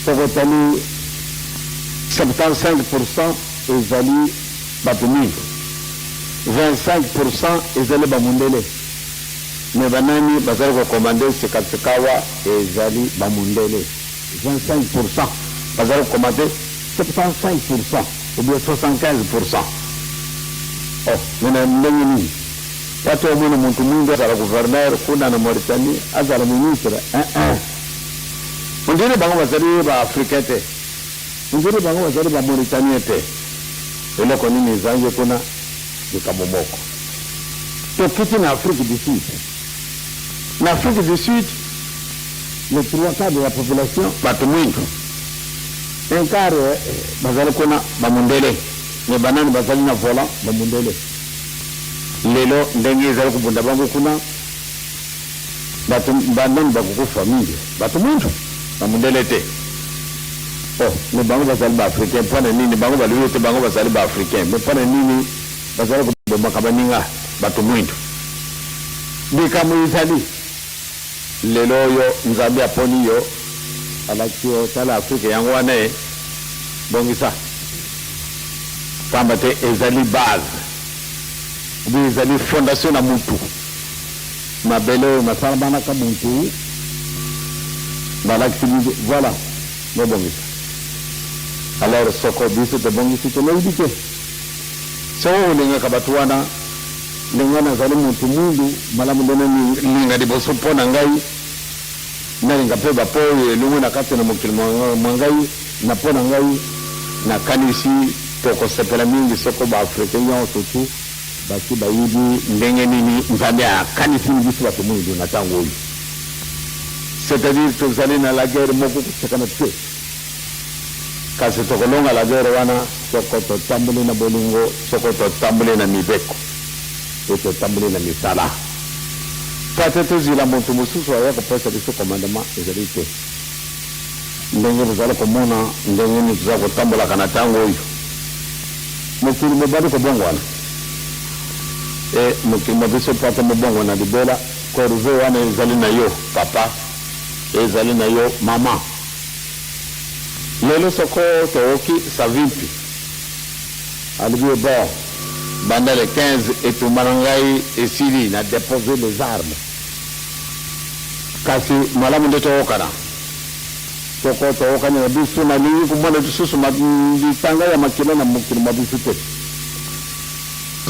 Soki otali 75% ezali bato mwindu, 25% ezali ba mundele. Mais banani bazali ko commander sikasikawa? Ezali ba mundele. 25% bazali ko commander 75% ou bien 75%. Oh, mais na ndenge nini? Bato omona moto mwindu azala gouverneur kuna na Mauritanie, azala ministre, hein, hein. On dirait bango bazali ba africain te, on dirait bango bazali ba mauritanien te. Eloko nini ezangi kuna? Likambo moko. Tokiti na Afrique du Sud. Na Afrique du Sud, les trois quarts de la population bato mwindu, un quart bazali kuna bamundele. Me banani bazali na volant? Bamundele. Lelo ndenge ezali kobunda bango kuna, bato banani bakokufa mingi? Bato mwindu, bamundele te. Oh, me bango bazali baafricain, mpo na nini bango balobi ete bango bazali baafricain? Me mpo na nini bazali kobomaka baninga bato mwindu? Likambo ezali lelo oyo, Nzambe aponi yo, alakisi yo: tala Afrike, yango wana e bongisa, pamba te ezali base obi ezali fondation na mutu. Mabele oyo masalamanaka mutu, balakisi biso: voilà, bobongisa. Alors soko biso tobongisi te, nayebi te soko olingaka bato wana. Ndenge nazali motu mwindu, malamu nde nalinga liboso mpo na ngai, nalinga mpe bapo oyo elongwe na kati na mokili mwa ngai na mpo na ngai. Nakanisi tokosepela mingi soko baafricain nyonso tu basi bayebi ndenge nini Nzambe akanisi biso bato mwindu na ntango oyo, c'est-à-dire tozali na la guerre moko kosekana te. Kasi tokolonga la guerre wana soko totamboli na bolingo, soko totamboli na mibeko mpe totamboli na misala. Po ate tozwila moto mosusu aya kopesa biso commandement ezali te. Ndenge bozali komona ndenge nini toza kotambolaka na ntango oyo, mokili mobali kobongwana e mokili mwa biso po ate mobongwana libela. Corvée wana ezali na yo papa, ezali na yo mama. Lelo soko toyoki Savimpi alobi: bon, banda le 15 etumba na ngai esili, na déposer les armes, kasi malamu nde toyokana. Soko toyokani na biso, nalingi komona lisusu litanga ya makila na mokili mwa biso te.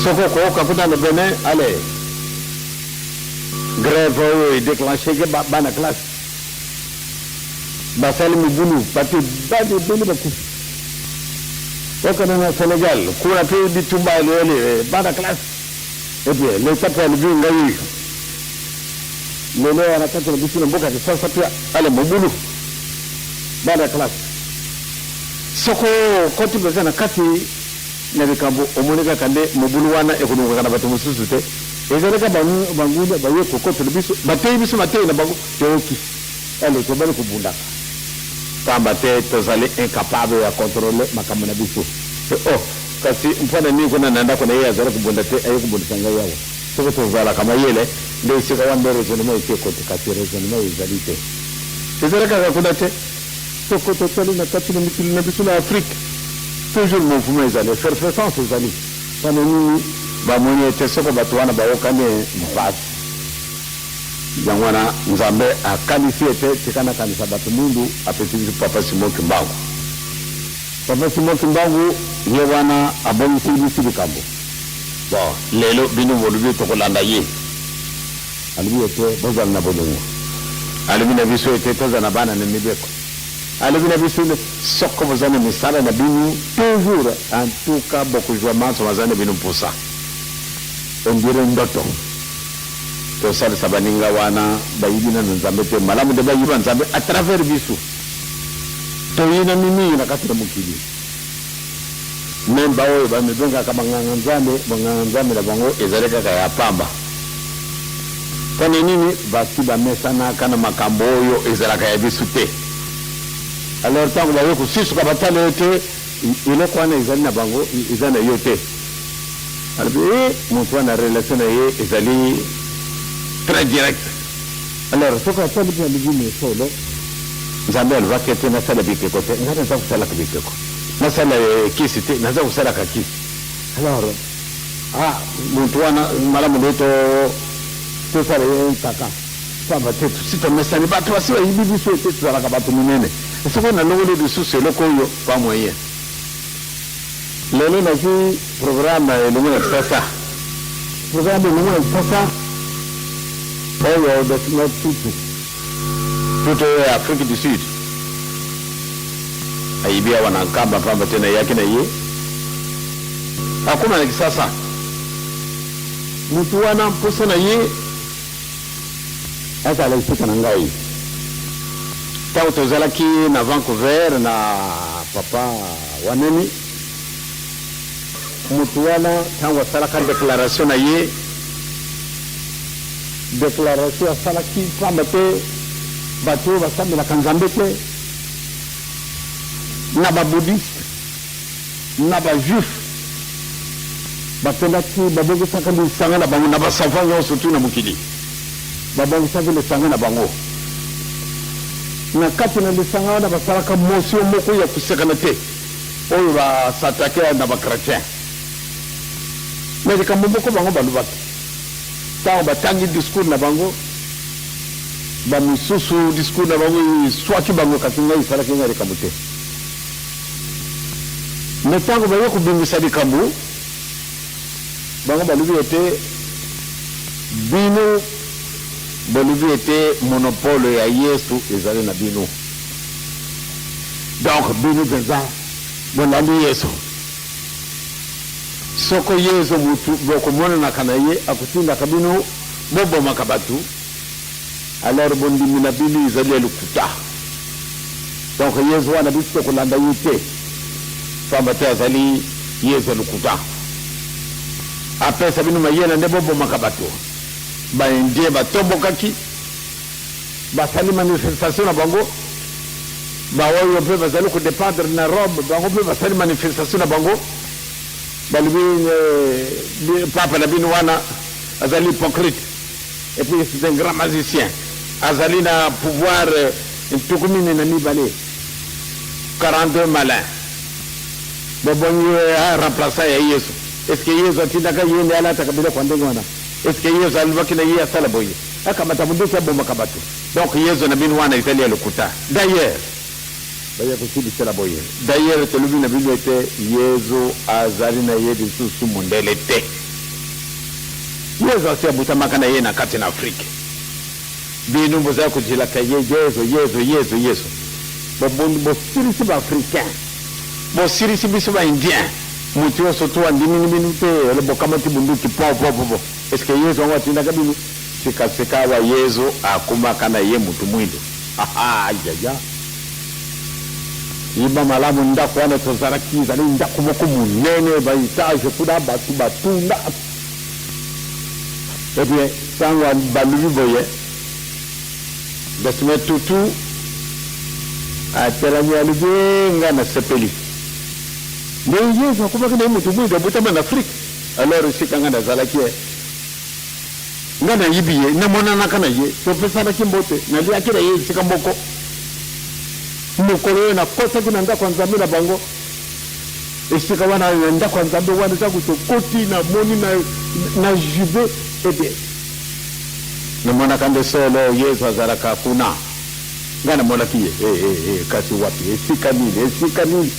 Soko koyoka kuna na Benin, ale grève oyo edéclencheke bana classe, basali mobulu, bato bana ebele bakufi. Okende na Sénégal, kuna mpe bitumba eleyeli bana classe. Eh bien, leta mpe alobi: ngai oyo lelo wana kati na biso na mboka Kisasa mpe ale mobulu, bana classe. Soko okoti mpenza na kati na likambo, omoni kaka nde mobulu wana ekolongaka na bato mosusu te, ezalaka banguna baye kokotela biso, bateyi biso mateyi na bango, toyoki, ale tobali kobundaka, pamba te tozali incapable ya contrôler makambo na biso. Oh, kasi mpona nini kuna na ndako na ye azali kobunda te, aye kobundisa ngai awa? Soki tozalaka mayele nde esika wana nde raisonnement eke kote, kasi raisonnement ezali te. Ezali kaka kuna te. Soko totali na kati na mikili na biso na Afrique, toujours mouvement ezali, effervescence ezali. Mpona nini? Bamoni ete soko bato wana bayokani, mpasi. Yango wana Nzambe akanisi ete tika nakanisa bato mwindu, apesi biso Papa Simon Kimbangu. Papa Simon Kimbangu ye wana abongisi biso likambo. Bon, lelo bino bolobi tokolanda ye. Alobi ete bozala na bolingo, alobi na biso ete tozala na bana na mibeko, alobi na biso soko boza na misala na bino toujours, en tout cas bokozwa manso baza na bino mposa. On dirait ndoto. Tosalisa baninga wana bayibi nano Nzambe te, malamu nde bayiba Nzambe à travers biso. Toyinami mingi na kati na mokili. Même baoyo bamibengaka banganga Nzambe, banganga Nzambe na bango ezali kaka ya pamba. Mpona nini? Basi bamesanaka na makambo oyo ezalaka ya biso te. Alors ntango baye kosisuka, batala yo te, eloko wana ezali na bango, eza na yo te. Alobi e moto wana, relation na ye ezali très direct. Alors soki atali mpe, alobi: me solo Nzambe alobaki ete nasala bikeko te, ngai naza kosalaka bikeko. Nasala kisi te, naza kosalaka kisi. Alors, ah, moto wana malamu nde to tosala ye nkaka, pamba te tosi tomesani, bato basi bayibi biso ete tozalaka bato minene. Soki nalongoli lisusu eloko oyo, pas moyen. Lelo nazwi programme elongo na Kisasa, programme elongo na Kisasa oyo Desmond Tutu, Tutu oyo ya Afrique du Sud ayibi awa na Nkamba, pamba te nayaki na ye akoma na Kisasa. Mutu wana mposa na ye azala esika na ngai ntango tozalaki na Vancouver na papa Waneni. Mutu wana ntango asalaka declaration na ye, declaration asalaki pamba te bato oyo basambelaka Nzambe te, na babouddhiste na bajuif, bakendaki babongisaka lisanga na bango na basavant nyonso tu na mokili, babongisaki lisanga na bango. Na kati na lisanga wana basalaka motion moko ya kosekana te oyo basatake na bachrétien. Me likambo moko bango balobaki ntango batangi discours na bango, bamosusu discours na bango eswaki bango, kasi ngai esalaki ngai likambo te. Me ntango baye kobimisa likambo, bango balobi ete bino bolobi ete monopole ya Yesu ezali na bino, donc bino mpenza bolandi Yesu. Soko Yesu mutu bokomonanaka na ye akotindaka bino bobomaka bato, alors bondimi na bino ezali ya lokuta. Donc Yesu wana biso tokolanda ye te, pamba te azali Yesu ya lokuta. Apesa bino mayele nde bobomaka bato. Baindien batombokaki, basali manifestation na bango. Baoyo mpe bazali kodépendre na Rome, bango mpe basali manifestation na bango, balobi papa na bino wana azali hypocrite et puis c'est un grand magicien, azali na pouvoir 42, 42 malin, bobongi remplaçant ya Yesu. Est ce que Yesu atindaka ye nde alataka biloko ya ndenge wana? Est ce que Yesu alobaki na ye asala boye, akamata monduki abomaka bato? Donc Yesu na bino wana ezali ya lokuta. D'ailleurs baya kosilisela boye, d'ailleurs tolobi na bino ete Yesu azali na ye lisusu mondele te. Yesu asi abutamaka na ye na kati na Afrike. Bino bozali kozelaka ye Yesu, Yesu, Yesu, Yesu. Bobondi bosilisi baafricain, bosilisi biso baindien. Moto nyonso to andimini bino te, ele bokamati bunduki po po po po. Est ce que Yesu yango atindaka bino? Sikasika awa Yesu akomaka na ye motu mwindo. Ayaya, yiba malamu ndako wana tozalaki, ezali ndako moko monene, ba etage kuna, bato batunda. Eh bien, ntango balobi boye, Desmond Tutu atelami, alobi: "Nga nasepeli nde Yesu akomaki na ye motu mwindo, abotama na Afrique." Alors esika nga nazalaki, ye nga nayibi ye, namonanaka na ye, topesanaki mbote, naliaki na ye esika moko. Mokolo oyo nakotaki na ndako ya Nzambe na bango, esika wana na ndako ya Nzambe wana, ntango tokoti, namoni na jube ebe, namonaka nde solo Yesu azalaka kuna. Ngai namonaki ye, eh, eh, eh, kasi wapi, esika nini, esika nini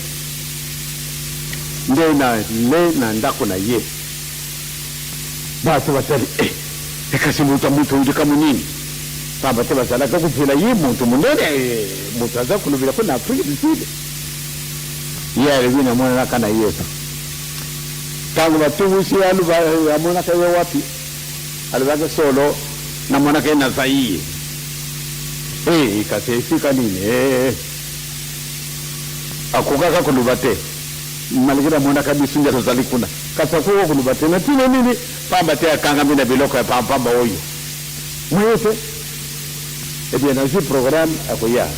nde na le na ndako na ye. Bato batali, eh, ekasi moto ya moto likambo nini? Pamba te bazalaka kozela ye moto monene, moto aza kolobela mpo na Afrique du Sud. Ye alobi: "Namonanaka na Yesu." Ntango batungisi ye, aloba amonaka ye wapi? Alobaki: "Solo namonaka ye na Zaïre." E kasi esika nini? E akokaka koloba te, malgré amonaka biso nde tozali kuna, kasi akoka koloba te. Na ntina nini? Pamba te akangami na biloko ya pampamba oyo moye te. Eh bien, nazwi programme, akoya.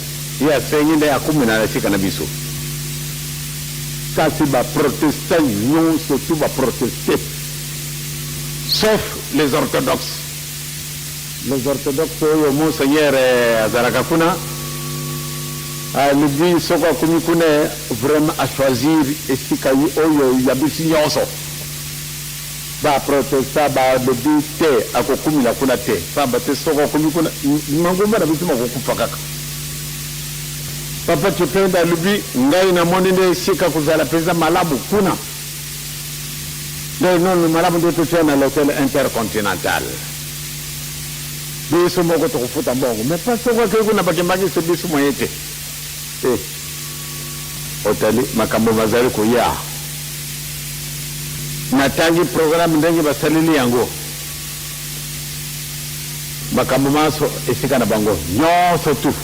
Ye asengi nde akomi na esika na biso, kasi baprotestant nyonso tu baproteste, sauf les orthodoxes. Les orthodoxes oyo monseigneur azalaka kuna. Alobi soko akomi kuna vraiment a choisir esika oyo ya biso nyonso. Ba protestants balobi te akokumila kuna te, pamba te soko akomi kuna mangomba na biso makokufa kaka. Papa Tshipenda alobi ngai namoni nde esika kozala mpenza malamu kuna nde nono malamu nde totia na l'hotel intercontinental. Biso moko tokofuta mbongo mais pas soko akei kuna bakembangiste biso moyen te. Eh otali makambo mazali koya. Natangi programme ndenge basaleli yango. Makambo manso esika na bango nyonso tout.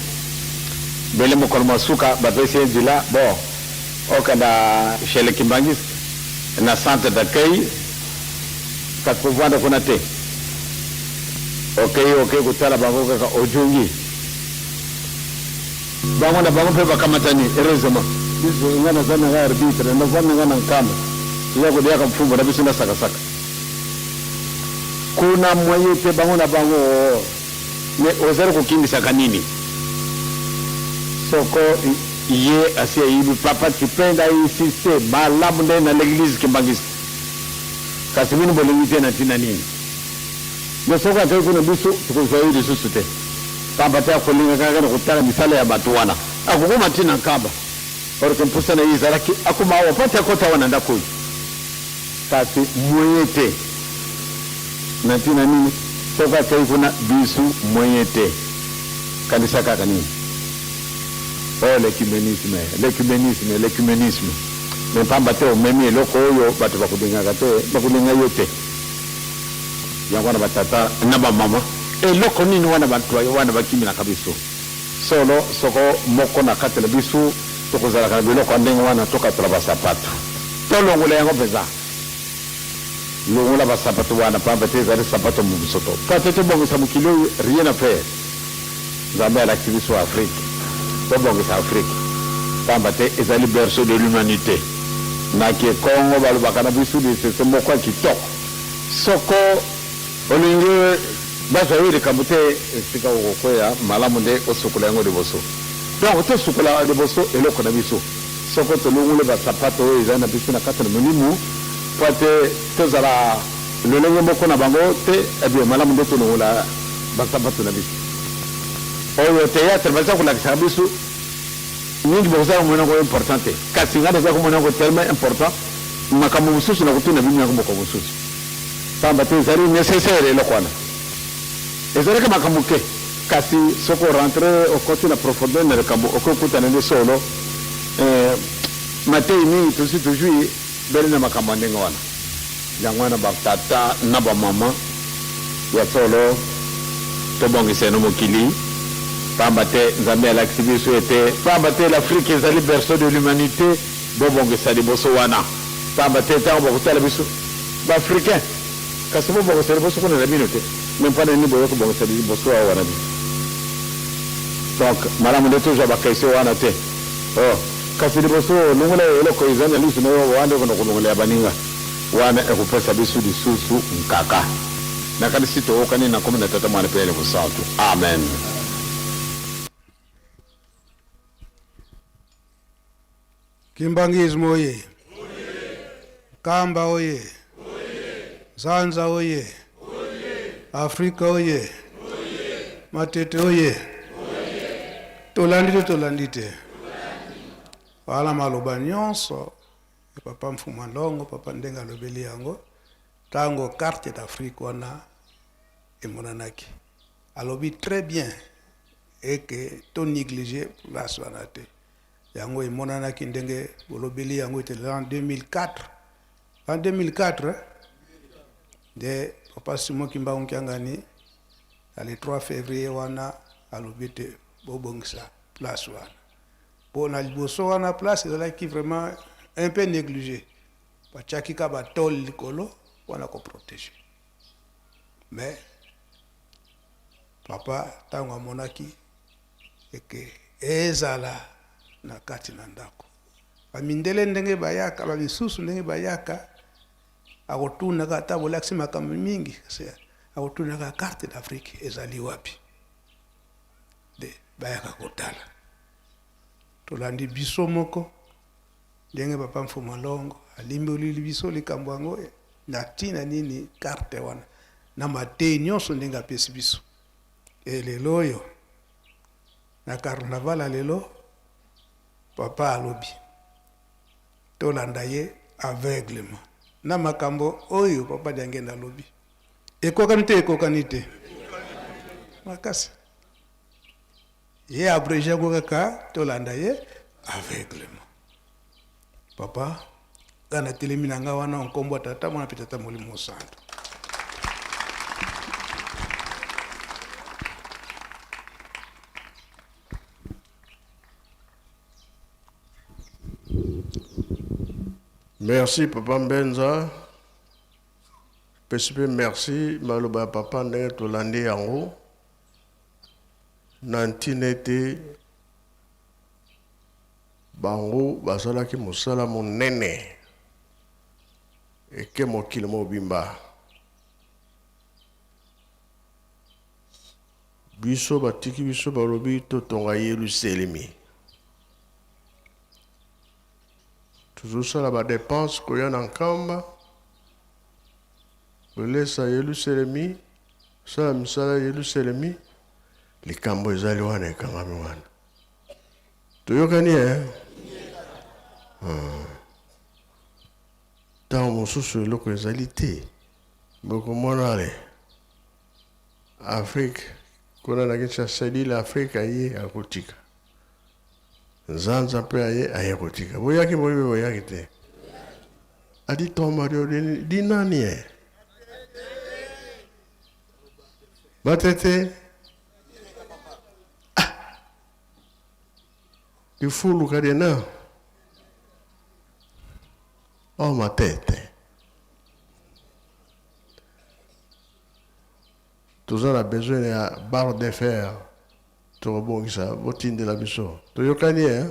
Mbele mokolo mwa suka bapesi ye nzela bon okenda chez le kimbanguiste na centre d'accueil kasi kovanda kuna te. Okei okei kotala bango kaka ojungi. Bango na bango mpe bakamatani heureusement. Biso nga naza na nga arbitre navandi na nga na nkamba toza koliaka mfumbu na biso na sakasaka kuna moyen te bango na bango oo mais ozali kokimisaka nini soko ye asi ayibi papa Tshipenda a insiste malamu nde na l'eglise kimbanguiste kasi bino bolingi te na ntina nini? Mais soki akeyi kuna biso tokozua ye lisusu te pamba te akolinga kaka na kotala misala ya batu wana akokoma ti na nkamba or que mposa na ye ezalaki akoma awa po ete akota awa na ndako oyo kasi moyen te na ntina nini soki akeyi kuna bisu moyen te kanisa kaka nini oh l'ecumenisme l'ecumenisme l'ecumenisme mais pamba te omemi eloko oyo bato bakolingaka te bakolinga yo te. Yango wana ba tata na ba mama eloko nini wana bantu wana bakimelaka biso? Solo soko moko na kati na biso tokozalaka na biloko ya ndenge wana tokatola ba sapatu tolongola yango mpenza. Longola ba sapatu wana pamba te ezali sapato ya mobosoto mpo ete tobongisa mokili oyo rien à faire. Nzambe alakisi biso Afrique tobongisa Afrique pamba te ezali berceau de l'humanite. Na kikongo balobaka na biso lisese moko ya kitoko. Soko olingi bazwa yo likambo te esika okokweya, malamu nde osukola yango liboso. Donc tosukola liboso eloko na biso. Soko tolongoli ba sapato oyo ezali na biso na kati na molimo mpo ete tozala lolenge moko na bango te, eh bien malamu nde tolongola ba sapato na biso. Oyo theatre baza kolakisaka biso mingi bokozala komona yango important te, kasi ngai naza komona yango tellement important. Makambo mosusu nakotuna bino yango mokolo mosusu, pamba te ezali necessaire eloko wana. Ezalaki makambo moke, kasi soki o rentrer, okoti na profondeur na likambo, okoki kokutana nde solo. Eh, mateyi mingi tosi tozui bele na makambo ya ndenge wana. Yango wana ba tata na ba mama, ya solo tobongisa eno mokili, pamba te Nzambe alakisi biso ete, pamba te l'Afrique ezali berceau de l'humanite, Bobongisa liboso wana, pamba te tango bakotala biso ba africain, kasi bobongisa liboso kuna na bino te, mais pona nini boye kobongisa liboso awa na biso? Donc malamu nde tozwa ba question wana te. Oh, kasi liboso olongola eloko eza na lisu na yo, wana okende kolongola ya baninga, wana ekopesa biso lisusu nkaka. Nakanisi toyokani na kombo na Tata, Mwana pe Elimo Santu. Amen. Kimbanguisme oye! Nkamba oye! Nzanza oye! Afrika oye! Matete oye! Tolandi te tolandi te. Wana maloba nyonso ya papa Mfuma Ndongo, papa ndenge alobeli yango tango carte d'Afrique wana emonanaki. Alobi très bien et que to negliger place wana te. Yango emonanaki ndenge bolobeli yango ete l'an 2004, l'an 2004 nde papa Simon Kimbangu Kiangani na le 3 février wana alobi ete bobongisa place wana po na liboso wana place ezalaki vraiment un peu négligé, batiaki ka ba tôle likolo wana ko protéger. Mais papa ntango amonaki eke ezala na kati na ndako bamindele ndenge bayaka bamisusu ndenge bayaka akotunaka ata bolakisi makambo mingi akotunaka carte d'Afrique ezali wapi nde bayaka kotala. Tolandi biso moko ndenge papa Mfuma Longo alimbolili biso likambo yango na ntina nini carte wana na mateyi nyonso ndenge apesi biso. E lelo oyo na carnaval ya lelo papa alobi tolanda ye aveuglement na makambo oyo papa Diangenda alobi. Ekokani te ekokani te makasi. Ye abrege yango kaka tolanda ye aveuglement. Papa nga natelemi na nga wana nkombo ya tata mwana mpe tata molimo mosantu. Merci papa Mbenza. Pesi pe merci maloba ya papa ndenge tolandi yango na ntina ete bango basalaki mosala monene eke mokili mobimba. Biso batiki biso balobi totonga Yeluselemi. Tozosala ba depenses koya na Nkamba, kolesa Yeluselemi, kosala misala ya Yeluselemi. Likambo ezali wana ekangami wana. Toyokani eh? Ntango mosusu eloko ezali te, bokomona le Afrique kuna na Kinshasa, lile Afrique aye akotika. Nzanza mpe aye aye kotika. Boyaki boyebi boyaki te. Adi tomba dio di nani eh? Batete ah. Lifulu kadiena. Oh matete. Toza na besoin ya barre de fer. Tokobongisa botindela biso. Toyokani eh?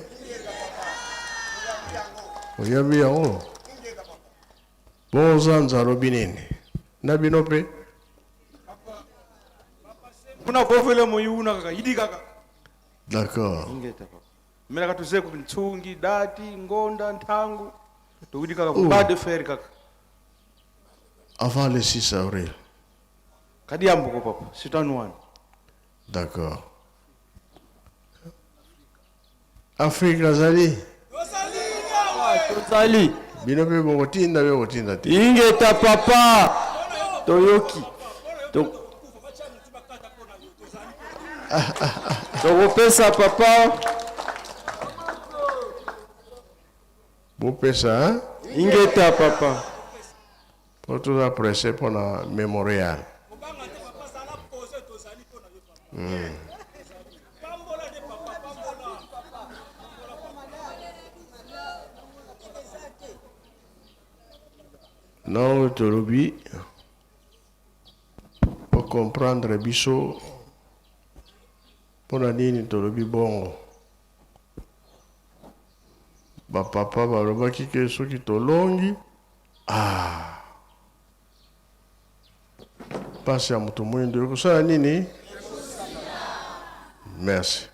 Oyambi yango? Bongo Zanza alobi nini? Na bino pe? Kuna kovele moyuna kaka yidi kaka. D'accord. Ingeta papa. Mena katuze ku ntsungi, dati, ngonda, ntangu. Towidi kaka ku bas de fer kaka. Avant le 6 avril. Kadi ambuko papa, sitanuana. D'accord. Afrique azali? Tozali. Bino pe bokotinda be kotinda te. Ingeta papa. Toyoki. Tokopesa papa. Bopesa hein? Ingeta papa. Po toza presse pona memorial. Mm. Na oyo tolobi po comprendre biso pona nini tolobi bongo. Ba papa balobaki ke soki tolongi ah pasi ya moto moyindo ekosala nini? Merci.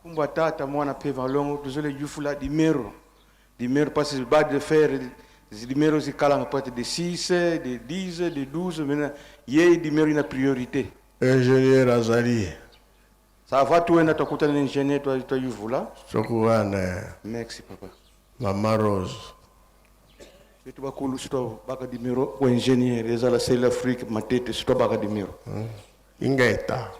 Kumba tata mwana pe valongo tozole jufula dimero dimero parce que bas de fer dimero zikalanga peut de 6 de 10 de 12 maintenant ye dimero ina priorité. Ingénieur azali. Ça va tuenda twakutana na ingénieur twa twayuvula. Tokuwana. Merci papa. Mama Rose. Betu bakulu sitwa baka dimero ko ingénieur ezala sel Afrique matete sitwa baka dimero. Hmm. Ingeta.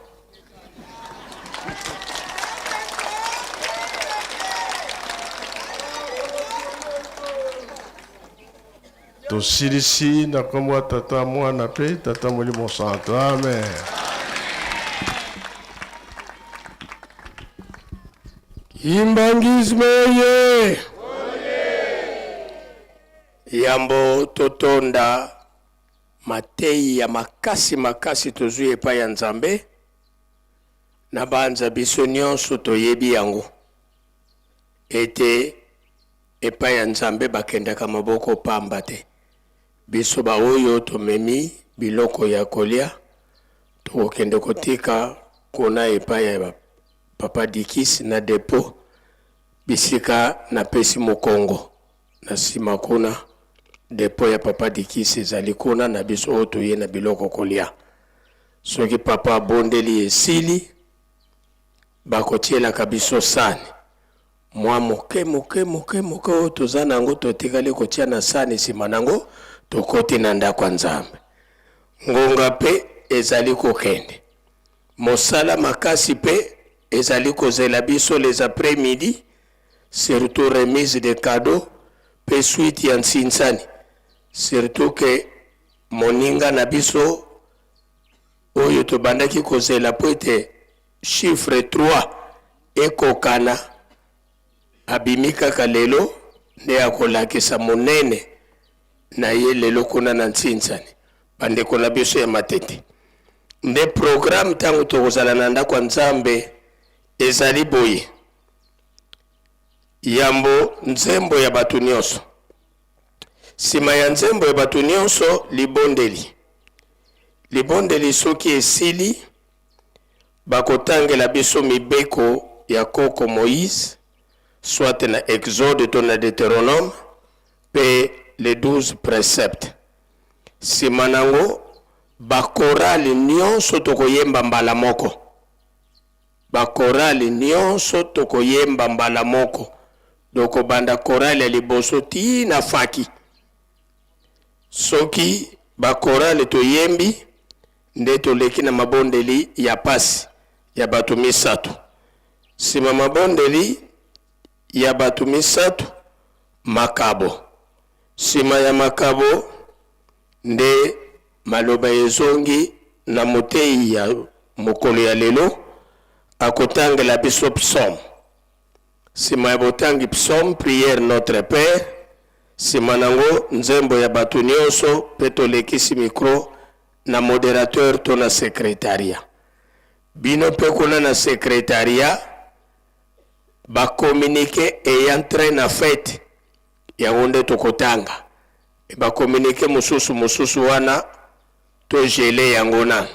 Tosilisi na kombo ya Tata, Mwana pe Tata Molimo Santo. Amen. Kimbanguisme oye! Yambo totonda mateyi ya makasi makasi tozwi epai ya Nzambe, nabanza biso nionso toyebi yango ete Epai ya Nzambe bakendaka maboko pamba te. Biso baoyo tomemi biloko ya kolia, tokokende kotika kuna epai ya Papa Dikis na depot bisika napesi mokongo na nsima kuna depot ya Papa Dikis ezali kuna na biso oyo toye na biloko kolia. Soki papa abondeli esili, bakotielaka biso sani mwa moke moke moke moke oyo toza na yango, totikali kotia na sani. Nsima na yango tokoti na ndako ya Nzambe. Ngonga mpe ezali kokende, mosala makasi mpe ezali kozela biso les après midi, surtout remise de cadeau mpe suite ya nsinsani, surtout que moninga na biso oyo tobandaki kozela mpo ete chiffre 3 ekokana abimi kaka lelo nde akolakisa monene na ye lelo kuna na Ntsinsani. Bandeko na biso ya Matete, nde programme ntango tokozala na ndako ya Nzambe ezali boye: yambo nzembo ya bato nyonso, nsima ya nzembo ya bato nyonso libondeli, libondeli soki esili bakotangela biso mibeko ya koko Moïse, soit na Exode to na Deuteronome, mpe les 12 préceptes. Nsima nango bakorale nyonso tokoyemba mbala moko, bakorale nyonso tokoyemba mbala moko, dokobanda korale ya liboso ti na faki. Soki bakorale toyembi, nde toleki na mabondeli ya pasi ya bato misato. Nsima mabondeli ya bato misato, makabo. Nsima ya makabo nde maloba ezongi na moteyi ya mokolo ya lelo, akotangela biso psaume. Nsima ya botangi psaume, prière Notre Père, nsima nango nzembo ya bato nyonso, mpe tolekisi micro na moderateur to na secretariat. Bino mpe kuna na secretariat, ba communique ayant trait na fete yango nde tokotanga. E ba communique mosusu mosusu wana to gele yango nanu.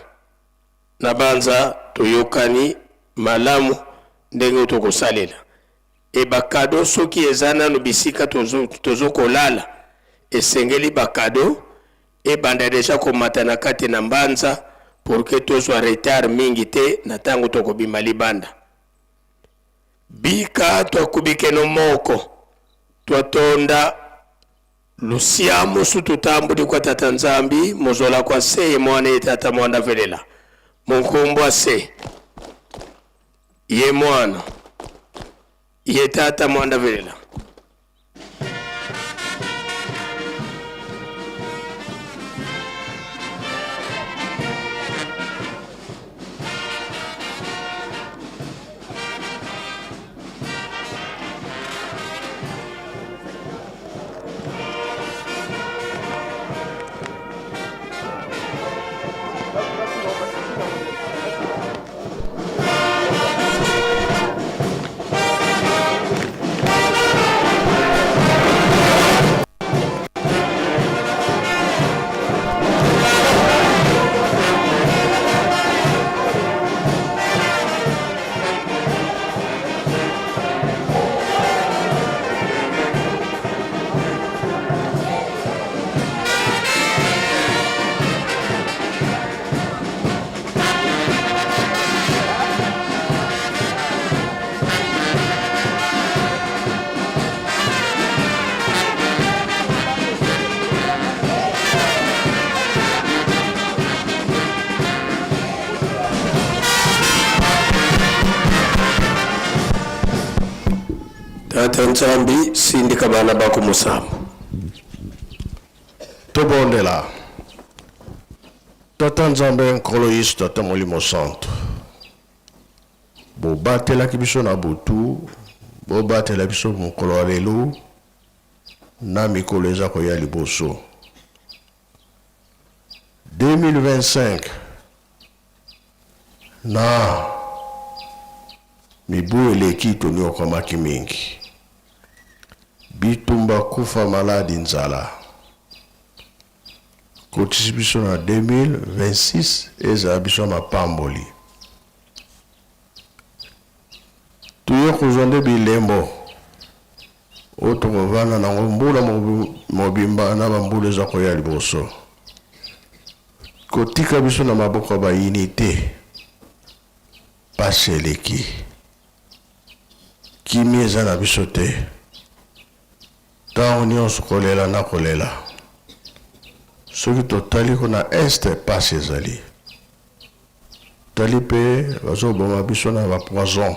Na banza toyokani malamu ndenge tokosalela. E ba cadeau soki eza nanu bisika tozo, tozo kolala, esengeli ba cadeau ebanda deja komata na kati na mbanza pour que tozwa retard mingi te na tango tokobima libanda. Bika twakubikeno moko twatonda lusiamu su tutambuli kwa Tata Nzambi mozola kwa se ye mwana ye Tata mwanda velela munkumbwa se ye mwana ye Tata mwanda velela. Tata Nzambi, sindika bana bako musambo. Tobondela. Tata Nzambe, Nkolo Yesu, Tata Molimo Santu, bobatelaki biso na butu, bobatela biso mokolo ya lelo na mikolo eza koya liboso. 2025 na mibu eleki tonyokwamaki mingi, bitumba, kufa, maladi, nzala. Kotisi biso na 2026 ezala biso ya mapamboli. Toye kozwa nde bilembo oyo tokovanda na yango mbula mobimba na bambula eza koya liboso. Kotika biso na maboko ya bayini te. Pasi eleki. Kimia eza na biso te. Tango nionso kolela na kolela. Soki totali kuna Est pasi ezali. Totali pe bazo boma biso na ba poison.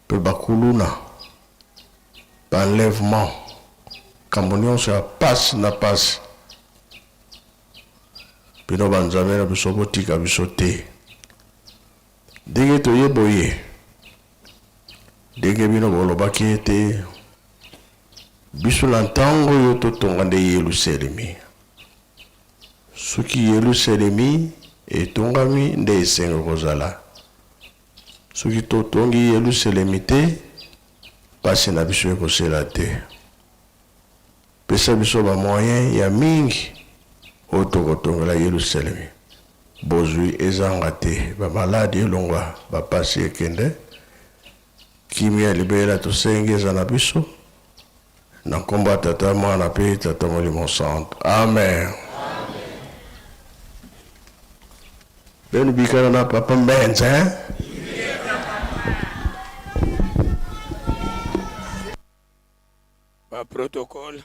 Pe ba kuluna, ba enlèvement, makambo nionso ya pasi na pasi. Bino ba nzambe na biso botika biso te. Ndenge toye boye, ndenge bino bolobaki ete biso na ntango oyo totonga nde Yelusalemi. Soki Yelusalemi etongami nde esengo ekozala. Soki totongi Yelusalemi te, mpasi na biso ekosila te. Pesa biso ba moyens ya mingi oyo tokotongela Yelusalemi. Bozwi ezanga te, ba maladi elongwa, ba pasi ekende, kimia ya libela tosengi eza na biso. Na nkombo ya Tata, Mwana mpe Tata Molimo Santu. Amen. Benu bikala na Papa Mbenza, hein? Ba protocole.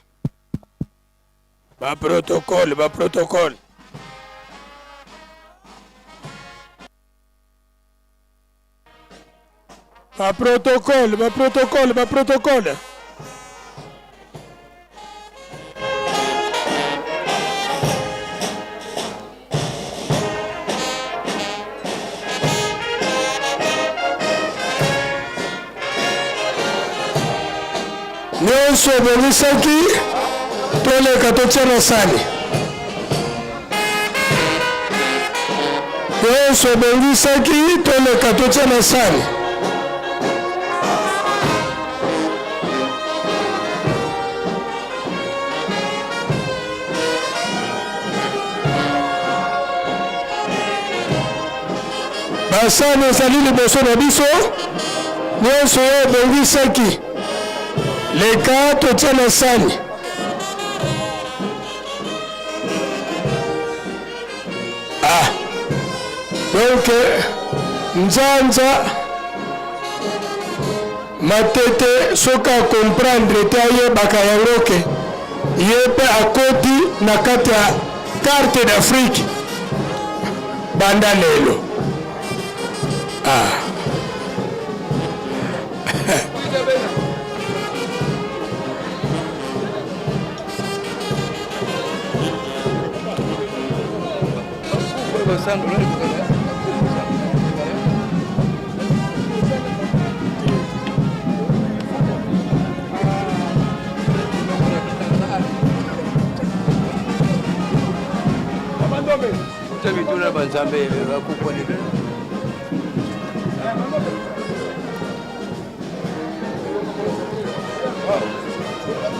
Ba protocole, ba protocole. Ba protocole, ba protocole, ba protocole. Nyonso ebongisaki, toleka totia na sani. Nyonso ebongisaki, toleka totia na sani. Basani ezali liboso na biso, nyonso oyo obongisaki, leka totia na sani. Ah, donc nzanza matete soki akomprendre te ayebaka yango ke ye mpe akoti na kati ya carte d'Afrique banda lelo. Ah.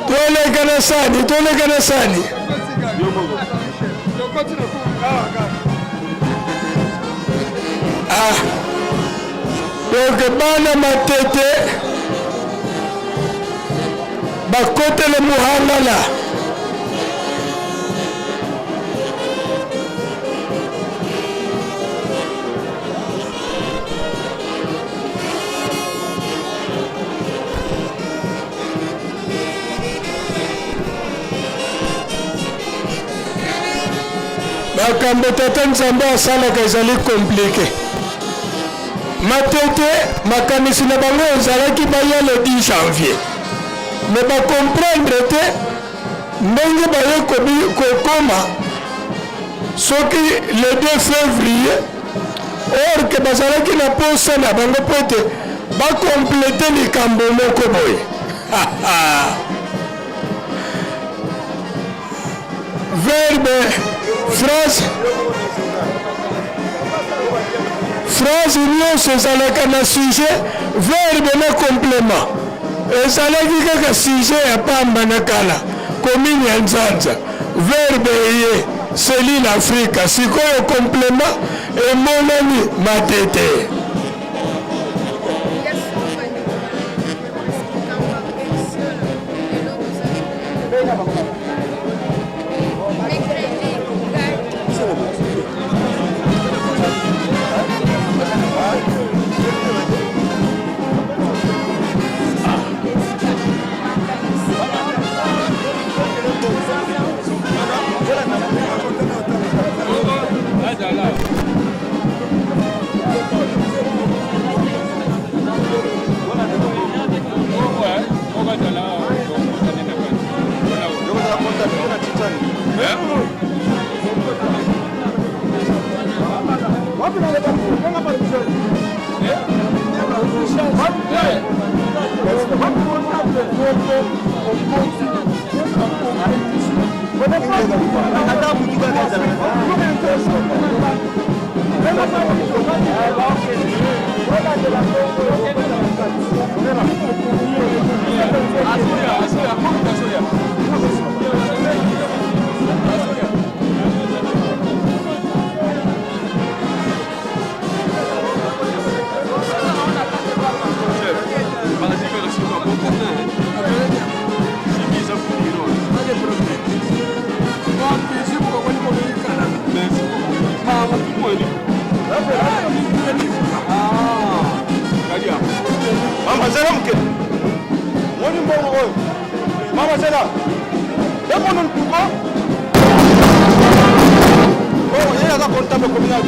Toleka na sani, toleka na sani. Ah. Donc bana matete bakotele muhangala. Makambo tata Nzambe asalaka ezali komplike. Matete, makanisi na bango ezalaki baya le 10 janvier, mais ba comprendre te ndenge baye kokoma soki le 2 février, or ke bazalaki na posa na bango mpo ete bakomplete likambo moko boye. Verbe phrase phrase nyonso ezalaka na sujet, verbe na complément. Ezalaki kaka sujet ya pamba na kala, commune ya Nzanza, verbe eye cellule Afrika, sikoyo complément emonani Matete. Mama zela moke. Moni mbongo oyo. Mama zela. Ekono ntuko. Bon, ye aza comptable communal.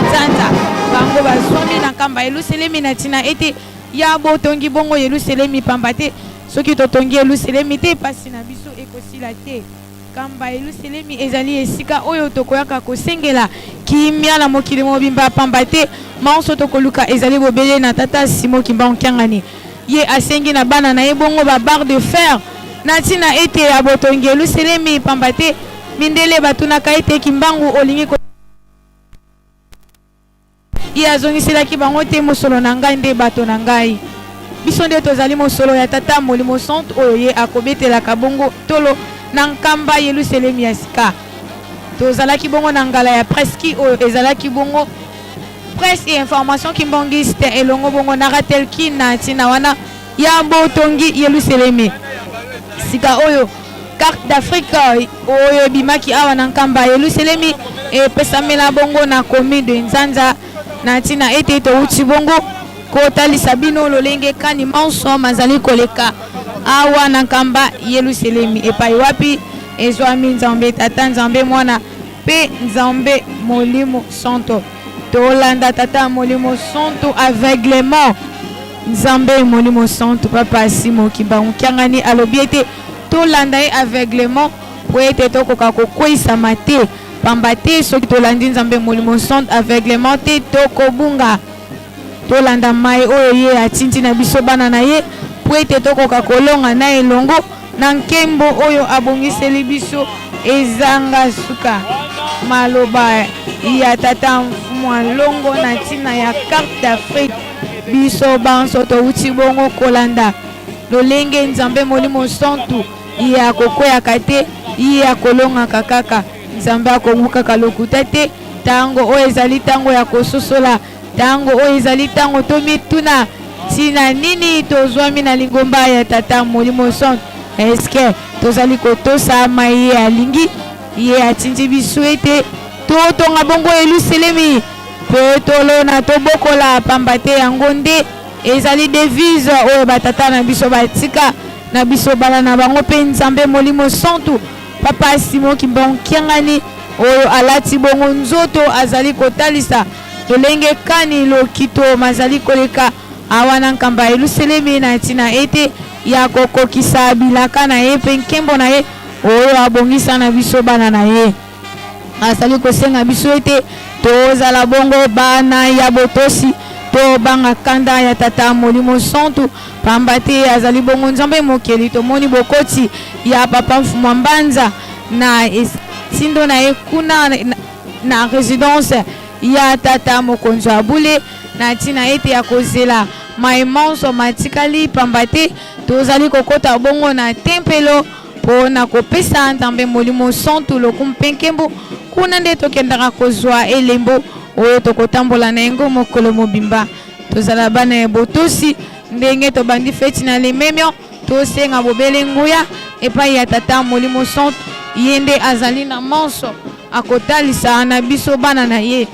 Nzanza bango bazwami na nkamba Yelusalemi na ntina ete ya botongi bongo Yelusalemi, pamba te soki totongi Yelusalemi te, pasi na biso ekosila te. Nkamba Yelusalemi ezali esika oyo tokoyaka kosengela kimia na mokili mobimba, pamba te manso tokoluka ezali bobele na Tata Simon Kimbangu Kiangani. Ye asengi na bana na ye bongo ba barre de fer na ntina ete ya botongi Yelusalemi, pamba te mindele batunaka ete Kimbangu olingi ko Ye azongiselaki bango te, Mosolo na ngai nde bato na ngai. Biso nde tozali mosolo ya Tata, Molimo Santu, oyo ye akobetelaka bongo ntolo na nkamba Yelusalemi ya sika. Tozalaki bongo na ngala ya Preski, oyo ezalaki bongo Presse et Information Kimbanguiste, elongo bongo na Ratelki na ntina wana ya botongi Yelusalemi sika oyo. Carte d'Afrique oyo ebimaki awa na Nkamba Yelusalemi epesamela bongo na commune de Nzanza na ntina ete towuti bongo kotalisa bino lolenge kani manso mazali koleka awa na Nkamba Yelusalemi epai wapi ezwami Nzambe Tata, Nzambe Mwana mpe Nzambe Molimo Santo. Tolanda Tata Molimo Santo aveuglement. Nzambe Molimo Santo Papa Simo Kimbangu Kiangani alobi ete tolanda ye aveuglement mpo ete tokoka kokweisama te, pamba te soki tolandi Nzambe Molimo Santo aveuglement te tokobunga. Tolanda maye oyo ye atindi na biso bana na ye mpo ete tokoka kolonga na elongo na nkembo oyo abongiseli biso ezanga suka. Maloba ya Tata Mfumua Longo na ntina ya Carte d'Afrique. Biso banso towuti bongo kolanda lolenge Nzambe Molimo Santu ye akokweyaka te, ye akolongaka kaka. Nzambe akobukaka lokuta te. Tango oyo ezali tango ya kososola. Tango oyo ezali tango tomituna ntina nini tozwami na lingomba ya Tata Molimo Santu. Eske tozali kotosa maye ye alingi? Ye atindi biso ete totonga bongo Yelusalemi mpe tolona tobokola, pamba te yango nde ezali devise oyo batata na biso batika na biso bana na bango mpe Nzambe Molimo Santu. Papa Simon Kimbangu Kiangani oyo alati bongo nzoto azali kotalisa lolenge kani lokito mazali koleka. Awa na nkamba ya Yelusalemi na ntina ete ya kokokisa bilaka na ye mpe nkembo na ye oyo abongisa na biso bana na ye. Azali kosenga biso ete tozala bongo bana ya botosi, tobanga kanda ya Tata Molimo Santu, pamba te azali bongo Nzambe Mokeli. Tomoni bokoti ya Papa Mfumua Mbanza na etindo na ye kuna na residence ya Tata Mokonzi wa Bule na ntina ete ya kozela maye manso matikali, pamba te tozali kokota bongo na tempelo mpo na kopesa Nzambe Molimo Santu lokumu mpe nkembo. Kuna nde tokendaka kozwa elembo oyo tokotambola na yango mokolo mobimba. Tozala bana ya botosi ndenge tobandi feti na limemio. Tosenga bobele nguya epai ya Tata Molimo Santu, ye nde azali na manso akotalisa na biso bana na ye.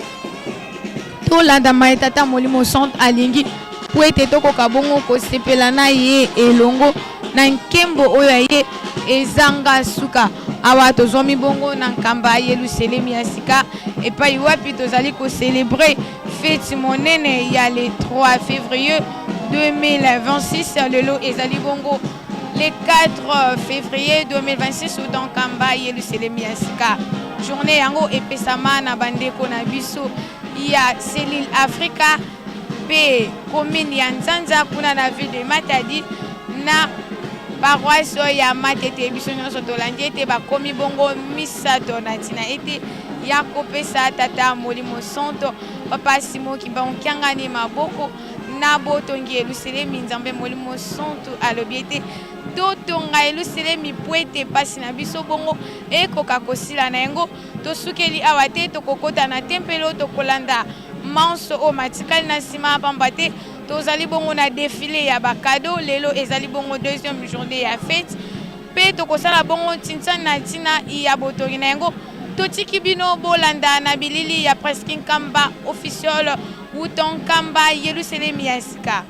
Tolanda maye Tata Molimo Santu alingi mpo ete tokoka bongo kosepela na ye elongo na nkembo oyo ya ye ezanga suka. Awa tozwami bongo na nkamba Yelusalemi ya sika, epai wapi tozali ko celebrer feti monene ya le 3 fevrier 2026. Lelo ezali bongo le 4 fevrier 2026 uta nkamba Yelusalemi ya sika. Journée yango epesama na bandeko na biso ya Cellule Africa mpe commune ya Nzanza kuna na ville de Matadi na paroisse ya Matete. Biso nyonso tolandi ete bakomi bongo misato na ntina ete ya kopesa Tata Molimo Santo Papa Simon Kimbangu Kiangani maboko na botongi Yelusalemi. Nzambe Molimo Santu alobi ete totonga Yelusalemi mpo ete mpasi na biso bongo ekoka kosila. Na yango tosukeli awa te, tokokota na tempelo, tokolanda manso oyo matikali na nsima, pamba te tozali bongo na defile ya ba cadeaux. Lelo ezali bongo deuxième journée ya fete mpe tokosala bongo ntinsa na ntina ya botongi. Na yango totiki bino bolanda na bilili ya Presque Nkamba officiel wuto Nkamba Yelusalemi ya sika.